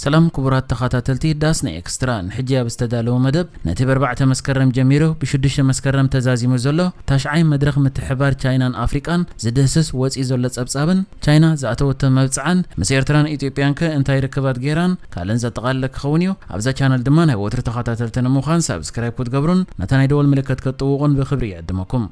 ሰላም ክቡራት ተኸታተልቲ ዳስና ኤክስትራ፣ ንሕጂ ኣብ ዝተዳለወ መደብ ነቲ ብ4 መስከረም ጀሚሩ ብ6 መስከረም ተዛዚሙ ዘሎ ታሽዓይ መድረኽ ምትሕባር ቻይናን ኣፍሪቃን ዝድህስስ ወፂኡ ዘሎ ጸብጻብን ቻይና ዝኣተወቶ መብጽዓን ምስ ኤርትራን ኢትዮጵያን ከ እንታይ ርክባት ገይራን ካልእን ዘጠቓልለ ክኸውን እዩ። ኣብዛ ቻነል ድማ ናይ ወትሩ ተኸታተልቲ ንምዃን ሳብስክራይብ ክትገብሩን ነታ ናይ ደወል ምልክት ክትጥውቑን ብክብሪ ይዕድመኩም።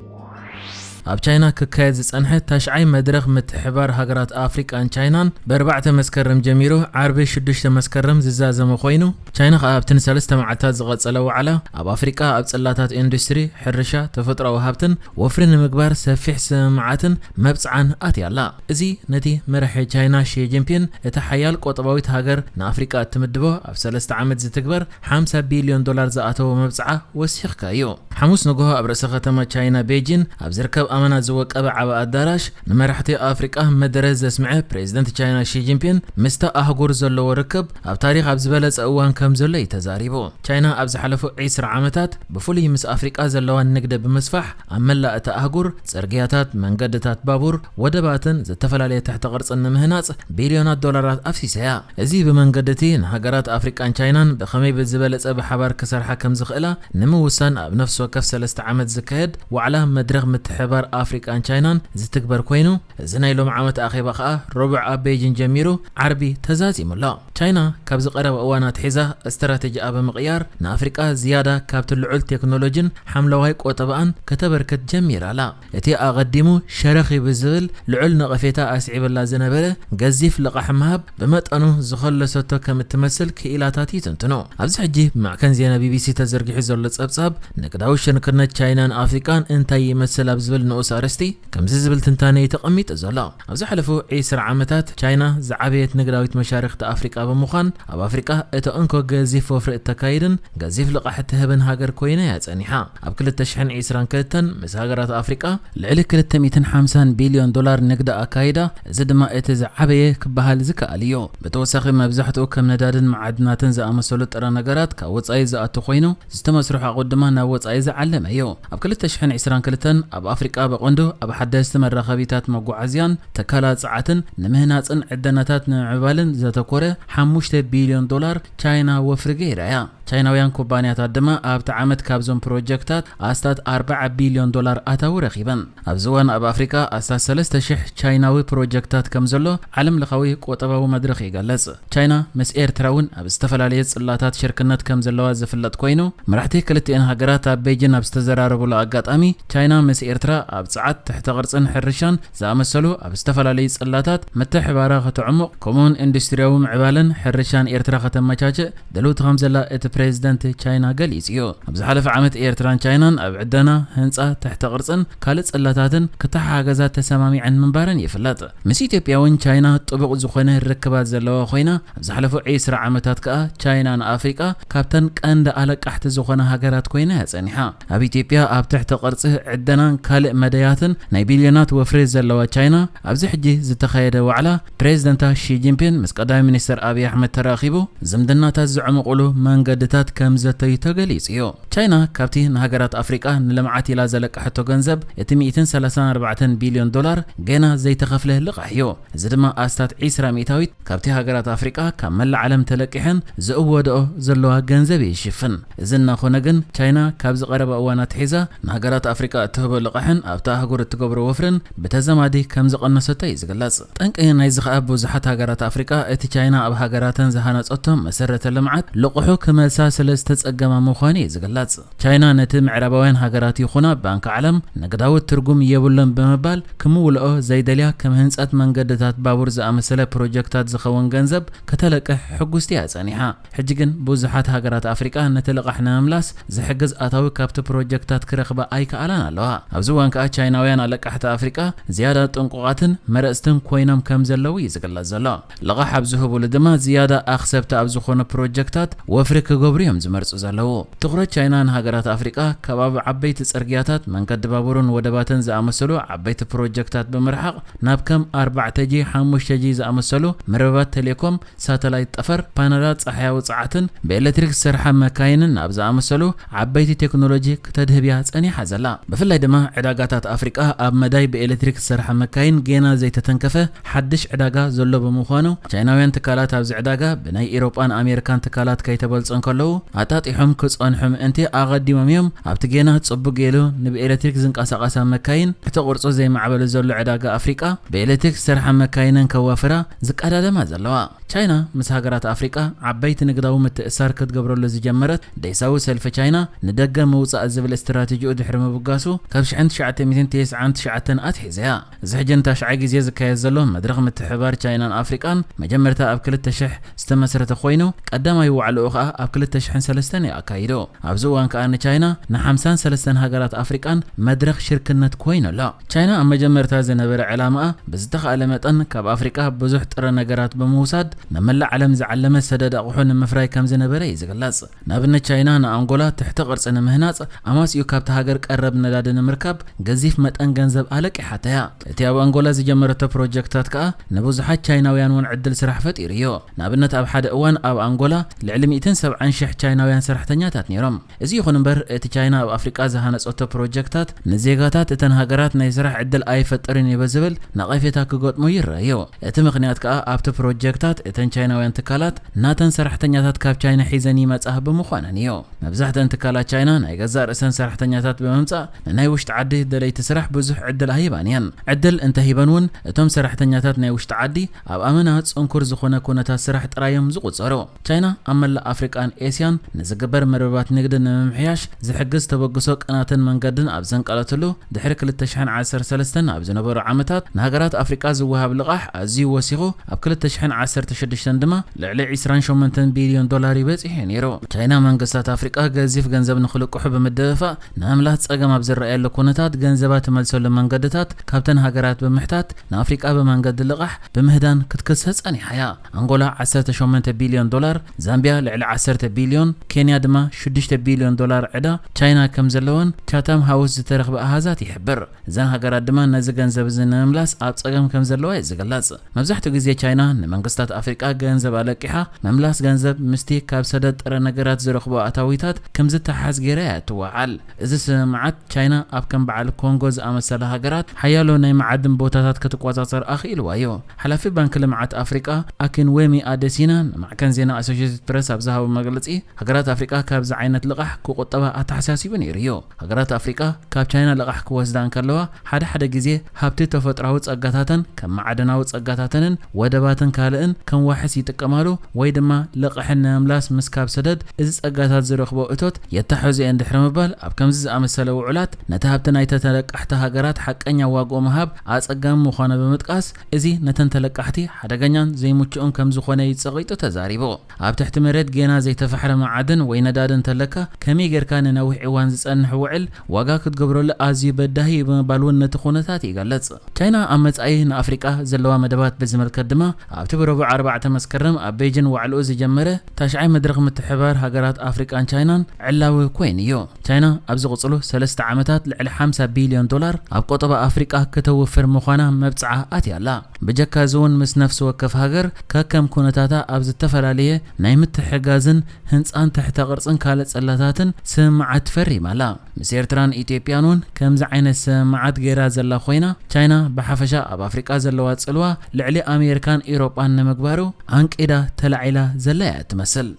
ኣብ ቻይና ክካየድ ዝጸንሐ ታሽዓይ መድረኽ ምትሕባር ሃገራት ኣፍሪቃን ቻይናን ብ4 መስከረም ጀሚሩ ዓርቢ ሽዱሽተ መስከረም ዝዛዘመ ኮይኑ፣ ቻይና ከኣ ኣብቲ ንሰለስተ መዓልታት ዝቐጸለ ዋዕላ ኣብ ኣፍሪቃ ኣብ ጽላታት ኢንዱስትሪ፣ ሕርሻ፣ ተፈጥሮኣዊ ሃብትን ወፍሪ ንምግባር ሰፊሕ ስምምዓትን መብጽዓን ኣትያ ኣላ። እዚ ነቲ መራሒ ቻይና ሺ ጂንፒን እታ ሓያል ቆጠባዊት ሃገር ንኣፍሪቃ እትምድቦ ኣብ ሰለስተ ዓመት ዝትግበር ሓምሳ ቢልዮን ዶላር ዝኣተወ መብጽዓ ወሲኽካ እዩ። ሓሙስ ንግሆ ኣብ ርእሰ ከተማ ቻይና ቤጂን ኣብ ዝርከብ ኣመና ዝወቀበ ዓቢ ኣዳራሽ ንመራሕቲ ኣፍሪቃ መደረ ዘስምዐ ፕሬዚደንት ቻይና ሺ ጂንፒን ምስታ ኣህጉር ዘለዎ ርክብ ኣብ ታሪኽ ኣብ ዝበለጸ እዋን ከም ዘሎ እዩ ተዛሪቡ። ቻይና ኣብ ዝሓለፉ ዒስራ ዓመታት ብፍሉይ ምስ ኣፍሪቃ ዘለዋ ንግዲ ብምስፋሕ ኣብ መላእ እታ ኣህጉር ጽርግያታት፣ መንገድታት ባቡር፣ ወደባትን ዝተፈላለየ ትሕተ ቅርጽን ንምህናጽ ቢልዮናት ዶላራት ኣፍሲሳ እያ። እዚ ብመንገዲ እቲ ንሃገራት ኣፍሪቃን ቻይናን ብኸመይ ብዝበለጸ ብሓባር ክሰርሓ ከም ዝኽእላ ንምውሳን ኣብ ነፍሲ ወከፍ ሰለስተ ዓመት ዝካየድ ዋዕላ መድረኽ ምትሕባር ኣፍሪቃን ቻይናን ዝትግበር ኮይኑ፣ እዚ ናይ ሎም ዓመት ኣኼባ ከኣ ረቡዕ ኣብ ቤጂን ጀሚሩ ዓርቢ ተዛዚሙ ኣሎ። ቻይና ካብዚ ቀረባ እዋን ኣትሒዛ ስትራተጂኣ ብምቕያር ንኣፍሪቃ ዝያዳ ካብቲ ልዑል ቴክኖሎጂን ሓምለዋይ ቆጠባኣን ከተበርክት ጀሚራ ኣላ። እቲ ኣቐዲሙ ሸረኺ ብዝብል ልዑል ነቐፌታ ኣስዒብላ ዝነበረ ገዚፍ ልቓሕ ምሃብ ብመጠኑ ዝኸለሰቶ ከም እትመስል ክኢላታት ይትንትኑ። ኣብዚ ሕጂ ብማዕከን ዜና ቢ ቢ ሲ ተዘርጊሑ ዘሎ ጸብጻብ ንግዳዊ ሽርክነት ቻይናን ኣፍሪቃን እንታይ ይመስል ኣብ ዝብል ንኡስ ኣርእስቲ ከምዚ ዝብል ትንታነ እዩ ተቐሚጡ ዘሎ። ኣብ ዝሓለፉ ዒስራ ዓመታት ቻይና ዝዓበየት ንግዳዊት መሻርኽቲ ኣፍሪቃ ብምዃን ኣብ ኣፍሪቃ እቲ እንኮ ገዚፍ ወፍሪ እተካይድን ገዚፍ ልቓሕ እትህብን ሃገር ኮይና እያ ጸኒሓ። ኣብ ክልተ ሽሕን ዕስራን ክልተን ምስ ሃገራት ኣፍሪቃ ልዕሊ ክልተ ሚእትን ሓምሳን ቢልዮን ዶላር ንግዲ ኣካይዳ፣ እዚ ድማ እቲ ዝዓበየ ክበሃል ዝከኣል እዩ። ብተወሳኺ መብዛሕትኡ ከም ነዳድን መዓድናትን ዝኣመሰሉ ጥረ ነገራት ካብ ወጻኢ ዝኣቱ ኮይኑ፣ ዝተመስርሑ ኣቑት ድማ ናብ ወጻኢ ዝዓለመ እዩ። ኣብ ክልተ ሽሕን ዕስራን ክልተን ኣብ ኣፍሪቃ ብቐንዱ ኣብ ሓደስቲ መራኸቢታት መጓዓዝያን ተካላት ጸዓትን ንምህናጽን ዕደናታት ንምዕባልን ዘተኮረ ሓሙሽተ ቢልዮን ዶላር ቻይና ወፍሪ ገይራ እያ። ቻይናውያን ኩባንያታት ድማ ኣብቲ ዓመት ካብዞም ፕሮጀክታት ኣስታት ኣርብዓ ቢልዮን ዶላር ኣታዊ ረኺበን። ኣብዚ እዋን ኣብ ኣፍሪቃ ኣስታት ሰለስተ ሽሕ ቻይናዊ ፕሮጀክታት ከም ዘሎ ዓለም ለኻዊ ቆጠባዊ መድረኽ ይገልጽ። ቻይና ምስ ኤርትራ እውን ኣብ ዝተፈላለየ ጽላታት ሽርክነት ከም ዘለዋ ዝፍለጥ ኮይኑ፣ መራሕቲ ክልቲኤን ሃገራት ኣብ ቤጂን ኣብ ዝተዘራረቡሉ ኣጋጣሚ፣ ቻይና ምስ ኤርትራ ኣብ ጸዓት፣ ትሕተ ቅርጽን ሕርሻን ዝኣመሰሉ ኣብ ዝተፈላለዩ ጽላታት ምትሕባራ ከተዕሙቕ፣ ከምኡውን ኢንዱስትሪያዊ ምዕባለን ሕርሻን ኤርትራ ከተመቻችእ ድልውቲ ከም ዘላ እቲ ፕሬዚደንት ቻይና ገሊጹ እዩ። ኣብ ዝሓለፈ ዓመት ኤርትራን ቻይናን ኣብ ዕደና፣ ህንጻ፣ ትሕተ ቅርጽን ካልእ ጽላታትን ክተሓጋገዛ ተሰማሚዐን ምንባረን ይፍለጥ። ምስ ኢትዮጵያ እውን ቻይና ጥቡቕ ዝኾነ ርክባት ዘለዋ ኮይና፣ ኣብ ዝሓለፉ ዒስራ ዓመታት ከኣ ቻይና ንኣፍሪቃ ካብተን ቀንዲ ኣለቃሕቲ ዝኾና ሃገራት ኮይና እያ ጸኒሓ። ኣብ ኢትዮጵያ ኣብ ትሕተ ቅርጺ፣ ዕደናን ካልእ መዳያትን ናይ ቢልዮናት ወፍሪ ዘለዋ ቻይና፣ ኣብዚ ሕጂ ዝተኻየደ ዋዕላ ፕሬዚደንታ ሺ ጂንፒን ምስ ቀዳማይ ሚኒስትር ኣብይ ኣሕመድ ተራኺቡ ዝምድናታት ዘዕምቑሉ መንገድታት ከም ዘተዩ ተገሊጹ እዩ። ቻይና ካብቲ ንሃገራት ኣፍሪቃ ንልምዓት ኢላ ዘለቀሐቶ ገንዘብ እቲ ሚእትን ሰላሳን ኣርባዕተን ቢልዮን ዶላር ገና ዘይተኸፍለ ልቓሕ እዩ። እዚ ድማ ኣስታት ዒስራ ሚእታዊት ካብቲ ሃገራት ኣፍሪቃ ካብ መላእ ዓለም ተለቂሐን ዝእወድኦ ዘለዋ ገንዘብ ይሽፍን። እዚ እናኾነ ግን ቻይና ካብዚ ቀረባ እዋን ኣትሒዛ ንሃገራት ኣፍሪቃ እትህቦ ልቓሕን ኣብታ ኣህጉር እትገብሮ ወፍርን ብተዘማዲ ከም ዝቐነሰቶ እዩ ዝግለጽ። ጠንቂ ናይዚ ከኣ ብዙሓት ሃገራት ኣፍሪቃ እቲ ቻይና ኣብ ሃገራተን ዝሃነጸቶ መሰረተ ልምዓት ልቑሑ ክመልሳ ስለ ዝተጸገማ ምዃኑ እዩ ዝግለጽ። ቻይና ነቲ ምዕራባውያን ሃገራት ይኹና ባንኪ ዓለም ንግዳዊ ትርጉም የብሉን ብምባል ክምውልኦ ዘይደልያ ከም ህንጸት መንገድታት ባቡር ዝኣመሰለ ፕሮጀክታት ዝኸውን ገንዘብ ከተለቅሕ ሕጉስቲ እያ ጸኒሓ። ሕጂ ግን ብዙሓት ሃገራት ኣፍሪቃ ነቲ ልቓሕ ንምምላስ ዝሕግዝ ኣታዊ ካብቲ ፕሮጀክታት ክረኽባ ኣይከኣላን ኣለዋ። ኣብዚ እዋን ከኣ ቻይናውያን ኣለቃሕቲ ኣፍሪቃ ዝያዳ ጥንቁቓትን መረጽትን ኮይኖም ከም ዘለዉ እዩ ዝግለጽ ዘሎ። ልቓሕ ኣብ ዝህቡሉ ድማ ዝያዳ ኣኽሰብቲ ኣብ ዝኾኑ ፕሮጀክታት ወፍሪ ክግ ክገብሩ እዮም ዝመርጹ ዘለዉ። ትኹረት ቻይና ንሃገራት ኣፍሪቃ ካብ ኣብ ዓበይቲ ጽርግያታት፣ መንገዲ ባቡርን ወደባትን ዝኣመሰሉ ዓበይቲ ፕሮጀክታት ብምርሓቕ ናብ ከም ኣርባዕተ ጂ፣ ሓሙሽተ ጂ ዝኣመሰሉ መርበባት ቴሌኮም፣ ሳተላይት ጠፈር፣ ፓነላት ጸሓያዊ ጸዓትን ብኤሌክትሪክ ዝሰርሓ መካይንን ኣብ ዝኣመሰሉ ዓበይቲ ቴክኖሎጂ ክተድህብያ ጸኒሓ ዘላ። ብፍላይ ድማ ዕዳጋታት ኣፍሪቃ ኣብ መዳይ ብኤሌክትሪክ ዝሰርሓ መካይን ጌና ዘይተተንከፈ ሓድሽ ዕዳጋ ዘሎ ብምዃኑ፣ ቻይናውያን ትካላት ኣብዚ ዕዳጋ ብናይ ኤውሮጳን ኣሜሪካን ትካላት ከይተበልጹ እንከለዉ፣ ኣጣጢሖም ክጸንሑ ምእንቲ ኣቐዲሞም እዮም ኣብቲ ጌና ጽቡቕ ገይሩ ንብኤሌክትሪክ ዝንቀሳቐሳ መካይን እቲ ቅርጹ ዘይማዕበሉ ዘሎ ዕዳጋ ኣፍሪቃ ብኤሌክትሪክ ዝሰርሓ መካይነን ከዋፍራ ዝቀዳደማ ዘለዋ። ቻይና ምስ ሃገራት ኣፍሪቃ ዓበይቲ ንግዳዊ ምትእሳር ክትገብረሉ ዝጀመረት ደይሳዊ ሰልፊ ቻይና ንደገ ምውጻእ ዝብል ስትራቴጂኡ ድሕሪ ምብጋሱ፣ ካብ ሽሕን ትሽዓተ ሚእትን ተስዓን ትሽዓተን ኣትሒዘያ። እዚ ሕጂ ንታሽዓይ ግዜ ዝካየድ ዘሎ መድረኽ ምትሕብባር ቻይናን ኣፍሪቃን መጀመርታ ኣብ ክልተ ሽሕ ዝተመስረተ ኮይኑ፣ ቀዳማይ ዋዕላኡ ከኣ ኣብ ክልተ ሽሕን ሰለስተን እዩ ኣካይዱ። ኣብዚ እዋን ከኣ ንቻይና ንሓምሳን ሰለስተን ሃገራት ኣፍሪቃን መድረኽ ሽርክነት ኮይኑ ኣሎ። ቻይና ኣብ መጀመርታ ዝነበረ ዕላማኣ ብዝተኻእለ መጠን ካብ ኣፍሪቃ ብዙሕ ጥረ ነገራት ብምውሳድ ንመላእ ዓለም ዝዓለመ ሰደድ ኣቑሑ ንምፍራይ ከም ዝነበረ እዩ ዝግለጽ። ንኣብነት ቻይና ንኣንጎላ ትሕተ ቅርጺ ንምህናጽ ኣማስዩ ካብቲ ሃገር ቀረብ ነዳዲ ንምርካብ ገዚፍ መጠን ገንዘብ ኣለቂሓታያ። እቲ ኣብ ኣንጎላ ዝጀመረቶ ፕሮጀክታት ከኣ ንብዙሓት ቻይናውያን እውን ዕድል ስራሕ ፈጢሩ እዩ። ንኣብነት ኣብ ሓደ እዋን ኣብ ኣንጎላ ልዕሊ ሚእትን ሰብዓን ሽሕ ቻይናውያን ሰራሕተኛታት ነይሮም። እዚ ይኹን እምበር እቲ ቻይና ኣብ ኣፍሪቃ ዝሃነጸቶ ፕሮጀክታት ንዜጋታት እተን ሃገራት ናይ ስራሕ ዕድል ኣይፈጥርን እዩ ብዝብል ነቐፌታ ክገጥሞ ይረአ እዩ። እቲ ምኽንያት ከኣ ኣብቲ ፕሮጀክታት እተን ቻይናውያን ትካላት ናተን ሰራሕተኛታት ካብ ቻይና ሒዘን ይመጻ ብምዃነን እዩ። መብዛሕተን ትካላት ቻይና ናይ ገዛእ ርእሰን ሰራሕተኛታት ብምምጻእ ንናይ ውሽጢ ዓዲ ደለይቲ ስራሕ ብዙሕ ዕድል ኣይህባን እየን። ዕድል እንተሂበን እውን እቶም ሰራሕተኛታት ናይ ውሽጢ ዓዲ ኣብ ኣመና ጽንኩር ዝኾነ ኩነታት ስራሕ ጥራይ እዮም ዝቑጸሩ። ቻይና ኣብ መላእ ኣፍሪቃን ኤስያን ንዝግበር መርበባት ንግዲ ንምምሕያሽ ዝሕግዝ ተበግሶ ቅናትን መንገድን ኣብ ዘንቀለትሉ ድሕሪ ክልተ ሽሕን ዓሰርተ ሰለስተን ኣብ ዝነበሩ ዓመታት ንሃገራት ኣፍሪቃ ዝወሃብ ልቓሕ ኣዝዩ ወሲኹ ኣብ ክልተ ሽሕን ዓሰርተ ሽዱሽተን ድማ ልዕሊ ዕስራን ሸሞንተን ቢልዮን ዶላር ይበጺሑ እዩ ነይሩ። ቻይና መንግስታት ኣፍሪቃ ገዚፍ ገንዘብ ንኽልቅሑ ብምድፍፋእ ንምምላስ ጸገም ኣብ ዝረኣየሉ ኩነታት ገንዘባ ትመልሰሉ መንገድታት ካብተን ሃገራት ብምሕታት ንኣፍሪቃ ብመንገዲ ልቓሕ ብምህዳን ክትክሰስ ጸኒሓ እያ። ኣንጎላ ዓሰርተ ሸሞንተ ቢልዮን ዶላር፣ ዛምቢያ ልዕሊ ዓሰርተ ቢልዮን፣ ኬንያ ድማ ሽዱሽተ ቢልዮን ዶላር ዕዳ ቻይና ከም ዘለወን ቻታም ሃውስ ዝተረኽበ ኣሃዛት ይሕብር። እዘን ሃገራት ድማ ነዚ ገንዘብ እዚ ንምምላስ ኣብ ጸገም ከም ዘለዋ እዩ ዝግለጽ። መብዛሕትኡ ግዜ ቻይና ንመንግስታት ኣፍሪቃ ገንዘብ ኣለቂሓ ምምላስ ገንዘብ ምስቲ ካብ ሰደድ ጥረ ነገራት ዝረኽቦ ኣታዊታት ከም ዝተሓዝ ገይራ እያ እትወዓል። እዚ ስምምዓት ቻይና ኣብ ከም በዓል ኮንጎ ዝኣመሰላ ሃገራት ሓያሎ ናይ መዓድን ቦታታት ክትቆጻጸር ኣኽኢልዋ እዩ። ሓላፊ ባንኪ ልምዓት ኣፍሪቃ ኣኪንዌሚ ኣደሲና ንማዕከን ዜና ኣሶሽየትድ ፕረስ ኣብ ዝሃቦ መግለጺ፣ ሃገራት ኣፍሪቃ ካብዚ ዓይነት ልቓሕ ክቑጠባ ኣተሓሳሲቡ ነይሩ እዩ። ሃገራት ኣፍሪቃ ካብ ቻይና ልቓሕ ክወስዳ እንከለዋ፣ ሓደ ሓደ ግዜ ሃብቲ ተፈጥሮኣዊ ጸጋታተን ከም ማዕድናዊ ጸጋታተንን ወደባትን ካልእን ከም ዋሕስ ይጥቀማሉ ወይ ድማ ልቓሕን ንምምላስ ምስ ካብ ሰደድ እዚ ጸጋታት ዝረኽቦ እቶት የተሓሕዞ እየን ድሕሪ ምባል፣ ኣብ ከምዚ ዝኣመሰለ ውዕላት ነቲ ሃብቲ ናይተን ተለቃሕቲ ሃገራት ሓቀኛ ዋግኡ ምሃብ ኣጸጋሚ ምዃኑ ብምጥቃስ፣ እዚ ነተን ተለቃሕቲ ሓደገኛን ዘይምቹእን ከም ዝኾነ እዩ ጸቒጡ ተዛሪቡ። ኣብ ትሕቲ መሬት ጌና ዘይተፋሕረ መዓድን ወይ ነዳዲ እንተለካ፣ ከመይ ጌርካ ንነዊሕ እዋን ዝጸንሕ ውዕል ዋጋ ክትገብረሉ ኣዝዩ በዳሂ እዩ ብምባል እውን ነቲ ኩነታት ይገልጽ። ቻይና ኣብ መጻኢ ንኣፍሪቃ ዘለዋ መደባት ብዝምልከት ድማ ኣብቲ ብረቡዕ ኣርባዕተ መስከረም ኣብ ቤጂን ዋዕልኡ ዝጀመረ ታሽዓይ መድረኽ ምትሕብባር ሃገራት ኣፍሪቃን ቻይናን ዕላዊ ኮይኑ እዩ። ቻይና ኣብ ዝቕጽሉ ሰለስተ ዓመታት ልዕሊ ሓምሳ ቢልዮን ዶላር ኣብ ቆጠባ ኣፍሪቃ ከተውፍር ምዃና መብጽዓ ኣትያ ኣላ። ብጀካ እዚ እውን ምስ ነፍሲ ወከፍ ሃገር ከከም ኩነታታ ኣብ ዝተፈላለየ ናይ ምትሕጋዝን ህንጻን ትሕተ ቅርጽን ካልእ ጽላታትን ስምምዓት ፈሪማ ኣላ። ምስ ኤርትራን ኢትዮጵያን እውን ከምዚ ዓይነት ስምምዓት ገይራ ዘላ ኮይና፣ ቻይና ብሓፈሻ ኣብ ኣፍሪቃ ዘለዋ ጽልዋ ልዕሊ ኣሜሪካን ኤውሮጳን ንምግባሩ ኣንቂዳ ተላዒላ ዘላ እያ ትመስል።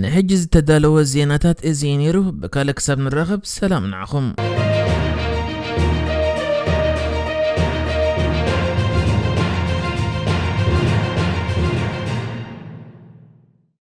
ንሕጂ ዝተዳለወ ዜናታት እዚ እዩ ነይሩ። ብካልእ ክሳብ ንራኸብ ሰላም ንዓኹም።